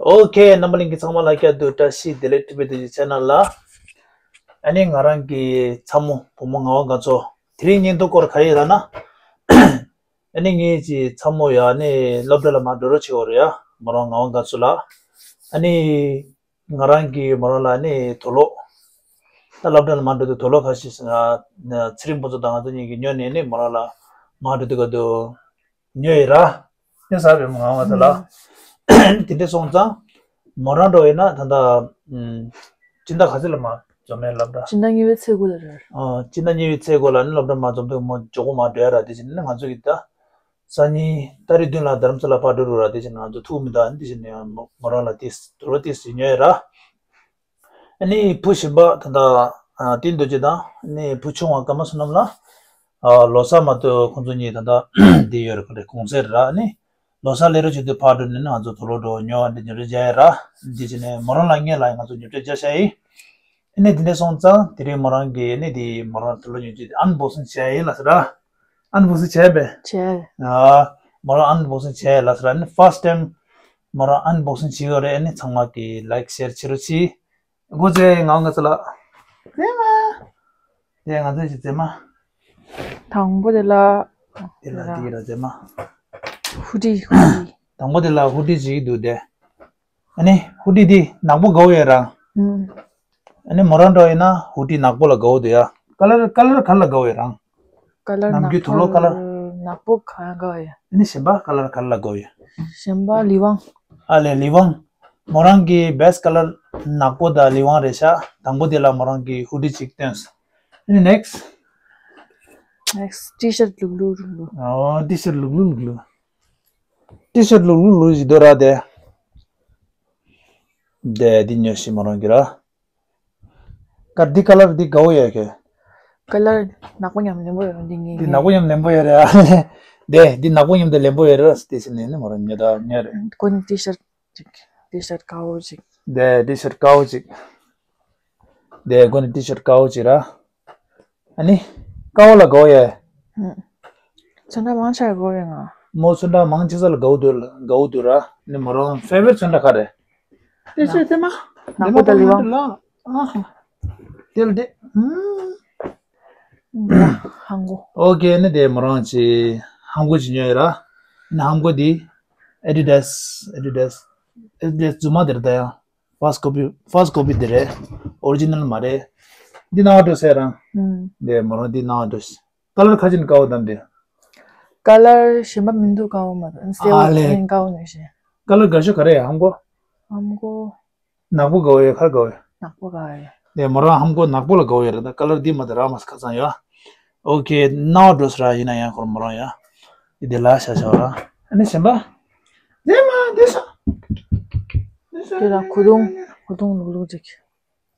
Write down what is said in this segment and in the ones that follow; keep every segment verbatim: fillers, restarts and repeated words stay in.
ཨོ་ཁེ། རྣམ་པ་ལྷན་རྒྱས་ཚང་མ་ལ་བསྐྱར་དུ་བཀྲ་ཤིས་བདེ་ལེགས། ཊི་བི་ཌི་ཇི་ཆེ་ནལ་ལ། ཨ་ནི་ང་རང་གི་ཚ་མོ་བུ་མོ་ངག་དབང་དགའ་ཚོགས་དེ་རིང་བརྙན་ཐུང་སྐོར་ག་རེ་ཡིན་ལབ་ན། ཨ་ནི་ངའི་ཅིག་ཚ་མོ་ཡ་ཨ་ནི་སློབ་གྲྭ་ལ་མར་འགྲོ་རོགས་བྱེད་འོ་རེད་ཡ། མོ་རང་ངག་དབང་དགའ་ཚོགས་ལགས། ཨ་ནི་ང་རང་གིས་མོ་རང་ལ་ཨ་ནི་དུག་ལོག་ད་སློབ་གྲྭ་ལ་མར་འགྲོ་དུས་དུག་ལོག་ཁ་ཤས་ང་ཚེ་རིང་ཕུན་ཚོགས་དང་ང་ཚོ་གཉིས་ཀྱིས་ཉོས་ནས་ཨ་ནི་མོ་རང་ལ་མར་འགྲོ་དུས་སྐབས་དུ། ཉོས་ཡོད་ར། ཉོས་ཚར་བས་མོ་ང་ང་ཚོ་ལ། དེ་འདྲ་སོང་ཙང་། མོ་རང་འགྲོ་ཡིན་ན་ད་ལྟ། ཨམ། སྤྱི་ཟླ་ག་ཚོད་ལ་མར་འཛོམས་ཡས་སློབ་གྲྭ། སྤྱི་ཟླ་གཉིས་པའི་ཚེས་དགུ་ལ་རེད། ཨ། སྤྱི་ཟླ་གཉིས་པའི་ཚེས་དགུ་ལ་ནི་སློབ་གྲྭ་མར་འཛོམས་དུས་མོ་མགྱོགས་པོ་མར་འགྲོ་ཡ་ར། དེ་བྱས་ནས་ང་ཚོ་གིས་ད། སང་ཉིན་ཏ་རིག་བདུན་ལ་རྡ་རམ་ས་ལ་ཕར་འགྲོ་རུ་ར། དེ་བྱས་ནས་ང་ཚོ་ཐུག་མི་འདུག་དེ་བྱས་ནས་མོ་མོ་རང་ལ་ཏིས་དུག་ལོག་ཏིས་ཉོས་ཡོད་ར། ཨ་ནི་བུ་གཞན་པ་ད་ལྟ་ཨ་བསྟན་རྡོ་རྗེ་དང་ཨ་ནི་བུ་ཆུང་བ་ཀརྨ་བསོད་ནམས་ལགས། ཨ་ལོ་གསར་མ་གཏོགས་ཁོང་ཚོ་གཉིས་ད་ལྟ་འདི་ཡོད་རེད། ག་རེ་གུང་སེང་རེད་ར། ཨ་ནི་ལོ་གསར་སླེབས་རོགས་བྱེད་དུས་ཕར་འགྲོ་ནས་ནི་ང་ཚོ་དུག་ལོག་འགྲོ་ཉོ་བ་འདི་ཉོ་སྒྲུབ་བྱས་ཡོད་ར། འདི་བྱས་ནས་མོ་རང་ལ་ངས་ལ་ང་ཚོ་ཉོ་སྒྲུབ་བྱས་བཞག་ཡིན། ཨ་ནི་འདི་འདྲ་སོང་ཙང་དེ་རིང་མོ་རང་གིས་ཨ་ནི་འདི་མོ་རང་དུག་ལོག་ཉོ་རྒྱུ་འདི་ཨན་བོག་སིང་བྱས་ཡིན་ལབ་ཟེར་ར། ཨན་བོག་སིང་བྱས་པས། བྱས། ཨ། མོ་རང་ཨན་བོག་སིང་བྱས་ལབ་ཟེར་ར། ཨ་ནི་ཕར་སི་ཊི་ཊེམ་མོ་རང་ཨན་བོག་སིང་བྱེད་ཡོད་རེད། ཨ་ནི་ཚང་མ་གིས་ལའིཀ་ཤེར་བྱེད་རོགས་གྱིས། འགོ་བཙུགས་ངག་དབང་དགའ་ཚོགས་ལགས། མཛེས་མ། དེ་ང་ཚོའི་ཅིག་མཛེས་མ། དང་པོ་དེ་ལ། དེ་ལ་དེ་ལ་མཛེས་མ། ཧུ་ཌི་ཧུ་ཌི། དང་པོ་དེ་ལ་ཧུ་ཌི་ཅིག་འདུག་དེ། ཨ་ནི་ཧུ་ཌི་འདི་ནག་པོ་དགའ་བོ་ཡོད་རང་། ཨུམ། ཨ་ནི་མོ་རང་འདྲ་ཡིན་ན་ཧུ་ཌི་ནག་པོ་ལ་དགའ་བོ་འདུག་ཡ། ཀ་ལར་ཀ་ལར་ག་རེ་ལ་དགའ་བོ་ཡོད་རང་། ཀ་ལར་ནམ་རྒྱུན་ནག་པོ། དུག་ལོག་ཀ་ལར། ནག་པོ་གང་དགའ་བོ་ཡོད། ཨ་ནི་གཞན་པ་ཀ་ལར་ག་རེ་ལ་དགའ་བོ་ཡོད། གཞན་པ་ལི་ཝང་། ཨ་ལས་ལི་ཝང་། མོ་རང་གི་བེ་སི་ཊི་ཀ་ལར་ནག་པོ་དང་ལི་ཝང་རེད་ཤག་དང་པོ་དེ་ལ་མོ་རང་གི་ཧུ་ཌི་ཅིག་སྟོན། ཨ་ནི་ནེག་སི་ཊི། ནེག་སི་ཊི་ཊི་ཤར་ཊི་ལུག་ལུག་ལུག་ལུག་ཨོ་ཊི་ཤར་ཊི་ལུག་ལུག་ལུག་ལུག་ཊི་ཤར་ཊི་ལུག་ལུག་ལུག་ཞིག་འདུག་ར་དེ། དེ་འདི་ཉོས་ཤིག་མོ་རང་གི་ར། ཀ་འདི་ཀ་ལར་འདི་དགའ་བོ་ཡོད་ཁྱོད། ཀ་ལར་ནག་པོ་མཉམ་ལེན་པོ་ཡོད་ར་འདི་ངའི་འདི་ངའི། ནག་པོ་མཉམ་ལེན་པོ་ཡོད་རེད་ཨ། དེ་འདི་ནག་པོ་མཉམ་དུ་ལེན་པོ་ཡོད་རེད་ཨ། དེ་ཕྱིར་ནས་ནི་མོ་རང་ཉོས་ད་ཉོས་རེད། ཁོ་ནི་ཊི་ཤར་ཊི་ཅིག་ཊི་ཤར་ཊི་དཀར་པོ་ཅིག་དེ་ཊི་ཤར་ཊི་དཀར་པོ་ཅིག་དེ་ཁོ་ནི་ཊི་ཤར་ཊི་དཀར་པོ་ཅིག་ར། ཨ་ནི། དཀར་པོ་ལ་དགའ་བོ་ཡོད། ཨུམ། ཚོན་ཁྲ་མང་ཆེ་དགའ་བོ་ཡོད་ང་། མོ་ཚོན་ཁྲ་མང་ཆེ་ས་ལ་དགའ་བོ་འདུག་དགའ་བོ་འདུག་ར། ནི་མོ་རང་ཕེ་ཝ་རི་ཊི་ཚོན་ཁྲ་ག་རེ། དེ་ཚོ་དེ་མ། ནག་པོ་དང་ལི་ཝང་། ཨ་ཧ། དེ་ལ་དེ། ཨུམ། ཧང་གོ། ཨོ་ཁེ་ནི་དེ་མོ་རང་ཅིག་ཧང་གོ་ཅིག་ཉོས་ཡོད་ར། ནི་ཧང་གོ་དེ། ཨེ་ཌི་ཌཱས། ཨེ་ཌི་ཌཱས། ཨེ་ཌི་ཌཱས་རྫུན་མ་དེ་རེད་ད་ཡ། ཕར་སི་ཊི་ཀོ་པི། ཕར་སི་ཊི་ཀོ་པི་དེ་རེད། ཨོ་རི་ཇི་ནལ་མ་རེད། འདི་ནང་འགྲོ་ཟེར་རང་། ཨུམ། འདི་མོ་རང་འདི་ནང་འགྲོ་ཟེར། ཀ་ལར་ཁ་ཅིག་དཀར་པོ་དང་འདི། ཀ་ལར་གཞན་པ་མི་འདུག་དཀར་པོ་མ་རེད། སེའུ་ཨ་ལེ། ཅན་དཀར་པོ་ནས་བཤད། ཀ་ལར་དགའ་ཤོས་ག་རེ་ཡ་ཧམ་གོ། ཧམ་གོ། ནག་པོ་དགའ་བོ་ཡོད་ག་རེ་དགའ་བོ་ཡོད། ནག་པོ་དགའ་བོ་ཡོད། འདི་མོ་རང་ཧམ་གོ་ནག་པོ་ལ་དགའ་བོ་ཡོད་རེད་ད། ཀ་ལར་འདི་མ་དེ་རག་མ་སོང་ཁ་སང་ཡ། ཨོ་ཁེ་ནང་འགྲོ་ཟེར་ར་ཡིན་ན་ཡང་ཁོ་མོ་རང་ཡ། འདི་དེ་ལ་ཤ་ཤ་ར། ཨ་ནི་གཞན་པ། འདི་མ་འདི་ས། འདི་ས། དེ་ལ་གོས་ཐུང་། གོས་ཐུང་ལུག་ལུག་ཅིག་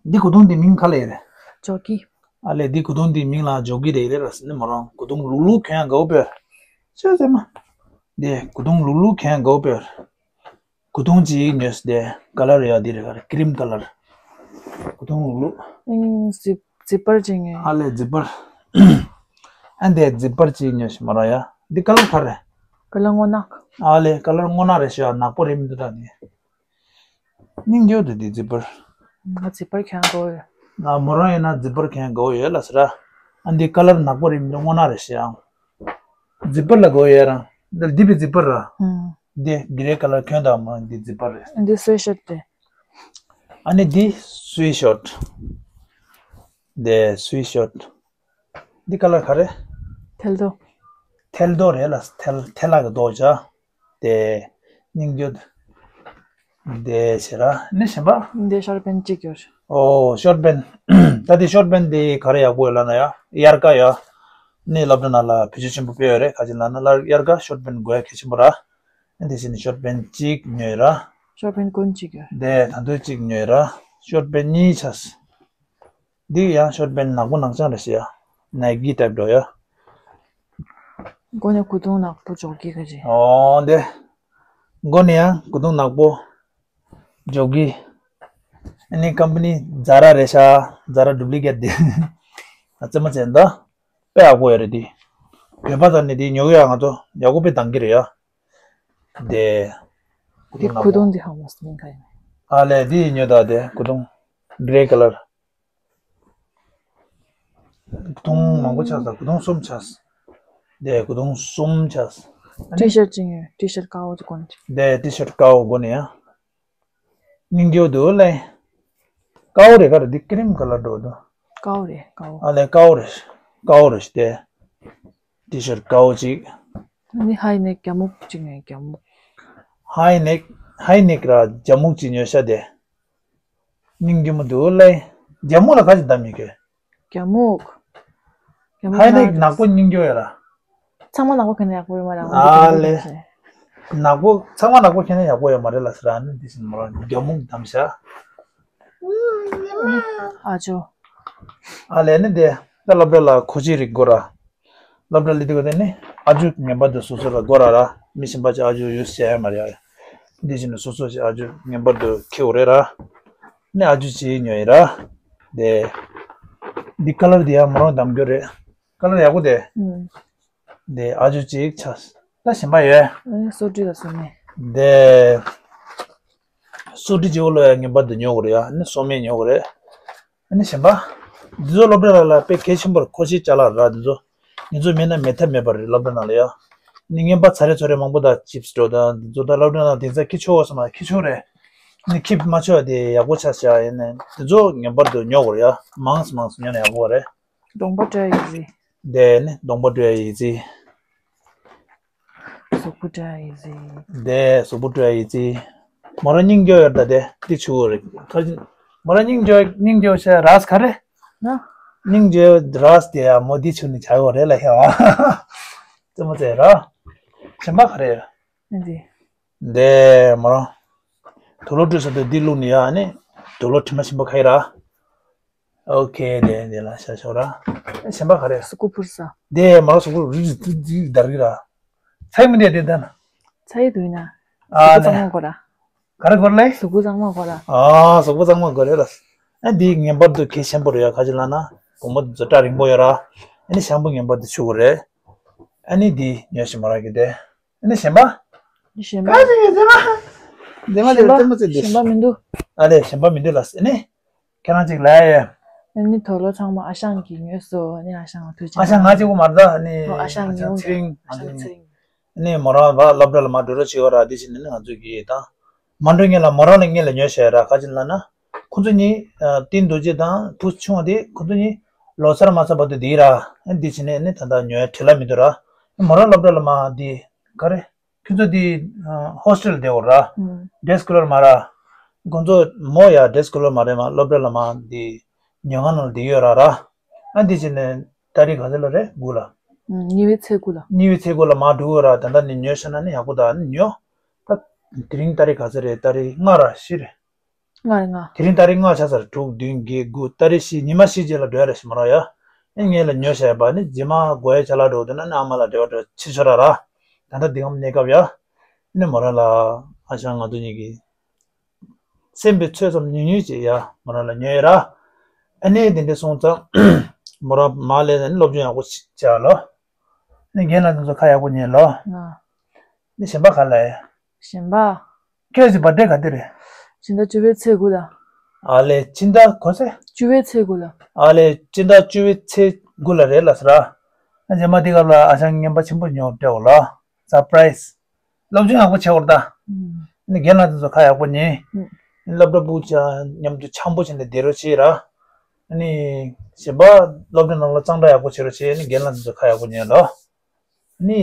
འདི་གོས་ཐུང་འདི་མིང་ག་ལ་ཡོད་རེད། ཇོ་ཀི། ཨ་ལེ་འདི་གོས་ཐུང་འདི་མིང་ལ་ཇོ་ཀི་རེད་ལེ་ར་ཟེར་ནི་མོ་རང་གོས་ཐུང་ལུག་ལུག་གྱོན་ཡ་དགའ་བོ་པོ། ཤ་ཟེར་མ། འདི་གོས་ཐུང་ལུག་ལུག་གྱོན་ཡ་དགའ་བོ་པོ། གོས་ཐུང་གཅིག་ཉོས་སོང་། དེ་ཀ་ལར་ཡ་འདི་རེད། ཀ་རེ་ཀི་རིམ་ཀ་ལར། གོས་ཐུང་ལུག་ལུག་ཨིན་ཛི་ཛི་པར་ཅིག་ཉོས། ཨ་ལེ་ཛི་པར། ཨ་འདི་ཛི་པར་གཅིག་ཉོས་སོང་མོ་རང་ཡ། འདི་ཀ་ལར་ག་རེ། ཀ་ལར་སྔོ་ནག་ཨ་ལེ་ཀ་ལར་སྔོ་ནག་རེད་ཤག་ནག་པོ་རེད་མི་འདུག་ད་འདི། སྙིང་རྗེ་འདུག་འདི་ཛི་པར། ང་ཛི་པར་གྱོན་དགོས་ཡོད། ང་མོ་རང་ཡིན་ན་ཛི་པར་གྱོན་དགོས་ཡོད་ལ་ཟེར་ར། ཨ་འདི་ཀ་ལར་ནག་པོ་རེད་མི་འདུག་སྔོ་ནག་རེད་ཤག་ཛི་པར་ལ་དགོས་ཡོད་རང་། འདི་འདི་པའི་ཛི་པར་ར། ཨུམ། འདི་གི་རེ་ཀ་ལར་གྱོན་དང་མ་འདི་ཛི་པར་རེད། འདི་སུའེ་ཤར་ཊི་རེད། ཨ་ནི་འདི་སུའེ་ཤར་ཊི། འདི་སུའེ་ཤར་ཊི། འདི་ཀ་ལར་ག་རེ། ཐལ་རྡོ། ཐལ་རྡོ་རེད་ལ་ཐལ་ཐལ་ལ་གི་རྡོ་བྱ། དེ། སྙིང་རྗེ། དེ་བྱེད་ར་ནི་གཞན་པ། འདི་ཤོར་ཊི་པེན་གཅིག་ཡོད། ཨོ་ཤོར་ཊི་པེན། ད་དེ་ཤོར་ཊི་པེན་དེ་ག་རེ་ཡག་པོ་ཡོད་ལབ་ན་ཡ། དབྱར་ཁ་ཡ། ནི་སློབ་གྲྭ་ནང་ལ་བེད་སྤྱོད་ཆེན་པོ་སྤེལ་ཡོད་རེད། ག་ཅི་ལབ་ན་སླར་དབྱར་ཁ་ཤོར་ཊི་པེན་དགོས་ཡ་གལ་ཆེན་པོ་ར། དེ་བཞིན་ཤོར་ཊི་པེན་གཅིག་ཉོས་ར། ཤོར་ཊི་པེན་ཀུན་གཅིག་ཡོད། དེ་ད་དུང་གཅིག་ཉོས་ར། ཤོར་ཊི་པེན་གཉིས་ཆགས། འདི་ཡང་ཤོར་ཊི་པེན་ནག་པོ་ནག་རྐྱང་རེད་ཤག་ཡ། ནའི་ཀི་ཊའིབ་འགྲོ་ཡ། མགོ་ནས་གོས་ཐུང་ནག་པོ་ཇོ་ཀི་ག་ཅི། ཨོ་འདི། མགོ་ནས་ཡང་གོས་ཐུང་ནག་པོ། ཇོ་ཀི། ཨ་ནི་ཀམ་པ་ནི་ཛ་ར་རེད་ཤག་ཛ་ར་ཌུབ་ལི་ཀེཊ་འདི། ཨ་ཙི་མ་ཙི་འདི། དཔེ་ཡག་པོ་ཡོད་རེད་འདི། བོད་པ་ཚོ་ནི་འདི་ཉོ་གི་ཡ། ང་ཚོ་ཡག་པོ་དཔེ་འདང་གི་རེད་ཡ། དེ། དེ་གུ་དུང་འདི་ཧ་མོ་སི་མིན་ག་ཡིན། ཨ་ལས་འདི་ཉོ་ད་དེ་གུ་དུང་། གྷི་རེ་ཀ་ལར། གུ་དུང་མང་པོ་ཆགས་ས། གུ་དུང་གསུམ་ཆགས་ས། དེ་གུ་དུང་གསུམ་ཆགས་ས། ཊི་ཤར་ཅིག་ཡོད། ཊི་ཤར་དཀར་པོ་ཅིག་གོན་ཅིག་དེ་ཊི་ཤར་དཀར་པོ་གོན་ནས་ཡ། སྙིང་རྗེ་པོ་འདུག་ལེ། དཀར་པོ་རེད་ག་རེད། འདི་ཀི་རིམ་ཀ་ལར་འགྲོ་འདུག་དཀར་པོ་རེད། དཀར་པོ། ཨ་ལས་དཀར་པོ་རེད། དཀར་པོ་རེད་དེ། ཊི་ཤར་དཀར་པོ་ཅིག་ནི་ཧའི་ནེག་རྒྱ་སྨུག་ཅིག་ཡོད། རྒྱ་སྨུག་ཧའི་ནེག་ཧའི་ནེག་ར་རྒྱ་སྨུག་ཅིག་ཉོས་ཤག་དེ། སྙིང་རྗེ་མོ་འདུག་ལེ། རྒྱ་སྨུག་ལ་ག་ཅིག་བདམས་ཡོད་གི། རྒྱ་སྨུག་རྒྱ་སྨུག་ཧའི་ནེག་ནག་པོ་སྙིང་རྗེ་ཡོད་ར། ཚང་མ་ནག་པོ་གྱོན་ན་ཡག་པོ་ཡོད་མ་རེད། ཨ་ལེ། ནག་པོ་ཚང་མ་ནག་པོ་གྱོན་ན་ཡག་པོ་ཡོད་མ་རེད་ལ་ཟེར། ཨ་ནི་འདི་བཞིན་མོ་རང་རྒྱ་སྨུག་བདམས་ཤག་ཨ་ཅོ། ཨ་ལས་ནི་དེ་ད་སློབ་གྲྭ་ལ་གོ་ཆེ་རིག་དགོས་ར། སློབ་གྲྭ་ལི་དེ་གོ་དེ་ནི་ཨ་ཇུ་ངེས་པར་དུ་སོ་སོ་ལ་དགོས་ར་ར། མི་གཞན་པ་ཅིག་ཨ་ཇུ་ཡོད་ཟེར་ཡ་མ་རེད། འདི་བཞིན་དུ་སོ་སོ་ཞིག་ཨ་ཇུ་ངེས་པར་དུ་ཁྱེར་དགོས་རེད་ར། ནི་ཨ་ཇུ་ཅིག་ཉོས་ཡིན་ར། དེ་འདི་ཀ་ལར་དེ་ཡང་མོ་རང་བདམས་རྒྱུ་རེད། ཀ་ལར་ཡག་པོ་དེ། ཨུམ། དེ་ཨ་ཇུ་གཅིག་ཆགས། ད་གཞན་པ་ཡོད། ཨེ་སོ་དྲི་ལ་སོ་མེ། དེ་སོ་དྲི་བྱེད་པོ་ལོ་ཡ་ངེས་པར་དུ་ཉོ་དགོས་རེད་ཡ། ནི་སོ་མེ་ཉོ་དགོས་རེད། ཨ་ནི་གཞན་པ། འདི་ཚོ་སློབ་གྲྭ་ལ་ལ་དཔེ་གལ་ཆེན་པོར་མཁོ་ཆེ་ཅ་ལག་ར་འདི་ཚོ། འདི་ཚོ་མེད་ན་མེད་ཐབས་མེད་པ་རེད་སློབ་གྲྭ་ནང་ལ་ཡ། ནི་རྔན་པ་ཚ་རེ་ཚོ་རེ་མང་པོ་དང་ཅིབ་སི་འགྲོ་དང་འདི་ཚོ་ད་སློབ་གྲྭ་ནང་དེང་སང་ཁྱི་ཆོག་སོང་ན་ཁྱི་ཆོག་རེད། ནི་ཁྱི་མ་ཆོག་དེ་ཡག་པོ་ཆགས་བཞག་ཡིན་ནི་འདི་ཚོ་ངེས་པར་དུ་ཉོ་དགོས་རེད་ཡ། མང་སུ་མང་སུ་ཉོ་ན་ཡག་པོ་རེད། གདོང་པ་བཀྲུ་ཡ་ཡི་ཟི། དེ་ནི་གདོང་པ་བཀྲུ་ཡ་ཡི་ཟི། གཟུགས་པོ་བཀྲུ་ཡ་ཡི་ཟི། དེ་གཟུགས་པོ་བཀྲུ་ཡ་ཡི་ཟི། མོ་རང་སྙིང་རྗེ་ཡོད་ད་དེ་འདི་ཆུ་བོ་རེད། ཁ་ཅིག་མོ་རང་སྙིང་རྗེ་སྙིང་རྗེ་ཤ་རས་ག་རེ། ན། སྙིང་རྗེ་རས་དེ་ཡ་མོ་འདི་ཆུ་ནི་བྱ་ཡོད་རེད་ལ་ཧེ་བ། རྩེད་མོ་རྩེ་ར། གཞན་པ་ག་རེ། འདི། དེ་མོ་རང་། དུག་ལོག་བཀྲུས་ས་དེ་འདི་བླུགས་ནི་ཡ་ནི། དུག་ལོག་དྲི་མ་ཞིམ་པོ་ཁ་ཡི་ར། ཨོ་ཁེ། དེ་འདི་ལ་ཤ་ཤོག་ར། གཞན་པ་ག་རེ། གཟུགས་པོ་འཕུར་ས། དེ་མ་ར་གཟུགས་པོ་རིག་རིག་རིག་རིག་འདར་གི་ར། ཚ་ཡི་མི་འདྲ་དེ་ལྟ་ན། ཚ་ཡི་འདུག་ན། ཨ་གཟུགས་པོ་ནས། གཙང་མ་དགོས་ར། ག་རེ་དགོས་ལེ། གཟུགས་པོ་གཙང་མ་དགོས་ར། ཨ་གཟུགས་པོ་གཙང་མ་དགོས་རེད་ལ། ཨ་འདི་ངེས་པར་དུ་གལ་ཆེན་པོ་རེད་ཡ། ག་ཅི་ལ་ན། བུ་མོ་འཛུ་སྐྲ་རིང་པོ་ཡོད་ར། ཨ་ནི་ཤམ་པུ་ངེས་པར་དུ་བྱུག་དགོས་རེད། ཨ་ནི་འདི་ཉོས་ཤིག་མ་ར་གི་དེ། ཨ་ནི་གཞན་པ། གཞན་པ། ག་ཅི་ཡོད་གཞན་པ། གཞན་པ་དེ་ལ་གཏན་མ་ཚིག་འདི། གཞན་པ་མི་འདུག་ཨ་ལེ་གཞན་པ་མི་འདུག་ལ་ཨ་ནི། ཁྱེད་རང་ཅིག་ལ་ཡ། ཨ་ནི་དོ་ལོ་ཚང་མ་ཨ་ཞང་གིས་ཉོས་སོ། ཨ་ནི་ཨ་ཞང་ལ་ཐུགས་རྗེ་ཆེ། ཨ་ཞང་ང་གཅིག་པུ་མ་རེད་ད་ཨ་ནི། ཨོ་ཨ་ཞང་ཨ་ཞང་ཉོ་ཚེ་རིང་ཨ་ཞང་ཚེ་རིང་། ཨ་ནི་མོ་རང་བ་སློབ་གྲྭ་ལ་མ་འགྲོ་རོགས་བྱེད་ཡོད་ར། འདི་བྱས་ནས་ནི་ང་ཚོ་གིས་ད། མ་འགྲོ་སྔོན་ལ་མོ་རང་ལ་སྔོན་ལ་ཉོས་བྱས་ར། ག་ཅི་ལ་ན། ཁོ་ཚོ་གཉིས་ཏིན་རྡོ་རྗེ་དང་བུ་ཆུང་བ་དེ་ཁོ་ཚོ་གཉིས་ལོ་གསར་མ་ཚར་བར་དུ་འདི་ར། འདི་བྱས་ནས་ནི་ད་ལྟ་ཉོ་ཡ་བྲེལ་བ་མི་འདུག་ར། མོ་རང་སློབ་གྲྭ་ལ་མ་འདི་ག་རེ། ཁྱོད་ཚོ་འདི་ཧོ་སི་ཊེལ་བསྡད་ཡོད་ར། ཌེ་སི་ཀོ་ལར་མ་ར། ཁོ་ཚོ་མོ་ཡ་ཌེ་སི་ཀོ་ལར་མ་རེད་མ། སློབ་གྲྭ་ལ་མ་འདི་ཉོ་ཁང་ནང་ལ་བསྡད་ཡོད་ར་ར། ཨ་འདི་བྱས་ནས་ཏ་རིག་ག་ཚོད་ལ་རེད་དགུ་ལ། ཨུམ། གཉིས་པའི་ཚེས་དགུ་ལ། གཉིས་པའི་ཚེས་དགུ་ལ་མ་འགྲོ་གི་ར། ད་ལྟ་ནི་ཉོས་ཤག་ན་ནི་ཡག་པོ་ད་ནི་ཉོ། ད་དེ་རིང་ཏ་རིག་ག་ཚོད་རེད། ཏ་རིག་ལྔ་ར་བཞི་རེད། ལྔ་རེད་ལྔ། དེ་རིང་ཏ་རིག་ལྔ་ཆགས་ཚར། དྲུག་བདུན་བརྒྱད་དགུ། ཏ་རིག་བཞི། ཉི་མ་བཞི་རྗེས་ལ་འགྲོ་ཡ་རེད་ཤག་མོ་རང་ཡ། ཨེ་ངས་ལ་ཉོས་བཞག་ཡ་པ་ནི་རྗེས་མ་དགོས་ཡ་ཅ་ལག་འགྲོ་འདུག་ན་ནི་ཨ་མ་ལ་འབྲེལ་བ་འགྲོ་ཕྱི་ཕྱོགས་ར་ར། ད་ལྟ་འདི་གམ་གནས་སྐབས་ཡ། ནི་མོ་རང་ལ་ཨ་ཞང་ང་ཚོ་གཉིས་ཀྱིས་སེམས་པའི་ཚོད་ཙམ་ཉུང་ཉུང་ཅིག་ཡ་མོ་རང་ལ་ཉོས་ཡ་ར། ཨ་ནི་དེ་འདྲ་སོང་ཙང་མོ་རང་མ་ལས་ནི་སློབ་སྦྱོང་ཡག་པོ་ཅིག་བྱ་ལོ། ནི་རྒན་ལགས་དེ་ཚོ་ཁ་ཡག་པོ་ཉན་ལོ། ང་། ནི་གཞན་པ་ག་ལ་ཡ། གཞན་པ། ཁྱེད་ཀྱི་བར་ཐི་ཌེ་ག་དུས་རེད། ཕྱི་ཟླ་བཅུ་པའི་ཚེས་དགུ་ལ། ཨ་ལེ་ཕྱི་ཟླ་ག་ཚོད། བཅུ་པའི་ཚེས་དགུ་ལ། ཨ་ལེ་ཕྱི་ཟླ་བཅུ་པའི་ཚེས་དགུ་ལ་རེད་ལ་ཟེར་ར། ཨ་རྗེས་མ་འདི་སྐབས་ལ་ཨ་ཞང་རྔན་པ་ཆེན་པོ་ཉོ་སྤྲད་འོ་ལ། སར་པ་རའི་ཛི། སློབ་སྦྱོང་ཡག་པོ་བྱེད་འོར་ད། ཨུམ། ནི་རྒན་ལགས་དེ་ཚོ་ཁ་ཡག་པོ་ཉན། ཨུམ། སློབ་གྲྭ་སྤུ་ཅ་མཉམ་དུ་འཆམ་པོ་བྱས་ནས་བསྡད་རོགས་བྱེད་ར། ཨ་ནི་གཞན་པ་སློབ་གྲྭ་ནང་ལ་གཙང་སྦྲ་ཡག་པོ་བྱེད་རོགས་བྱེད། ནི་རྒན་ལགས་དེ་ཚོ་ཁ་ཡག་པོ་ཉན་ལོ། ནི།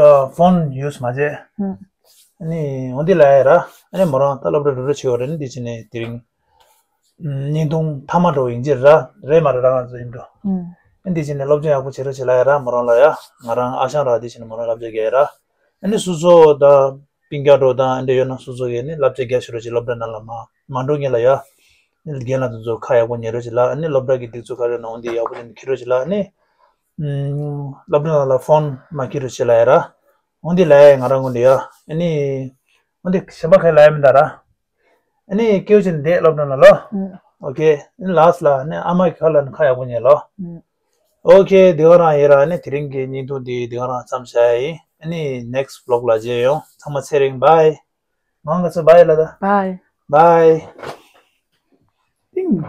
ཨ་ཕོན་ཡུ་སི་མ་བྱེད། ཨུམ། ནི་འོ་འདི་ལ་ཡ་ར། ཨ་ནི་མོ་རང་ད་སློབ་གྲྭ་འགྲོ་འགྲོ་བྱེད་པ་རེད། ནི་འདི་བྱས་ནས་དེ་རིང་། བརྙན་ཐུང་མཐའ་མ་འགྲོ་ཡིན་གྱི་ར། རེད་མ་རེད་ར་ང་ཚོ་ཡིན་འགྲོ། ཨུམ། ཨ་འདི་བྱས་ནས་སློབ་སྦྱོང་ཡག་པོ་བྱེད་རོགས་བྱེད་ལ་ཡ་ར་མོ་རང་ལ་ཡ། ང་རང་ཨ་ཞང་ར་འདི་བྱས་ནས་མོ་རང་བསླབ་བྱ་རྒྱག་ཡ་ར། ཨ་ནི་སོ་སོ་ད་སྤུན་ཀྱག་འགྲོ་དང་ཨ་འདྲ་ཡོད་ན་སོ་སོ་གིས་ནི་བསླབ་བྱ་རྒྱག་ཤོག་རོགས་བྱེད། སློབ་གྲྭ་ནང་ལ་མ་མ་འགྲོ་སྔོན་ལ་ཡ། ནི་རྒན་ལགས་དེ་ཚོ་ཁ་ཡག་པོ་ཉན་རོགས་བྱེད་ལ། ཨ་ནི་སློབ་གྲྭ་གི་སྒྲིག་འཛུགས་ག་རེ་ཡོད་ན་འོ་འདི་ཡག་པོ་བྱས་ནས་འཁྱེར་རོགས་བྱེད་ལ། ཨ་ནི། སློབ་གྲྭ་ནང་ལ་ཕོན་མ་འཁྱེར་རོགས་བྱེད་ལ་ཡ་ར། འོ་འདི་ལ་ཡ་ང་རང་ངོས་ནས་ཡ། ཨ་ནི། འོ་འདི་གཞན་པ་ག་ལ་ཡ་མི་འདུག་ར། ཨ་ནི་སྐྱེ་བོ་ཅན་འདས་སློབ་གྲྭ་ནང་ལོ། ཨུམ། ཨོ་ཁེ། ཨ་ནི་ལཱ་སི་ལ་ཨ་ནི་ཨ་མ་གི་ཁ་ལ་ནི་ཁ་ཡག་པོ་ཉན་ལོ། ཨུམ། ཨོ་ཁེ། འདི་ག་རང་ཡིན་ར། ཨ་ནི་དེ་རིང་གི་བརྙན་ཐུང་འདི་འདི་ག་རང་མཚམས་བཞག་ཡིན། ཨ་ནི་next vlog ལ་མཇལ་ཡོང་། ཚང་མ་ཚེ་རིང་། bye། མང་ང་ཚོ་bye ལ་ད། bye bye། ཏིང་།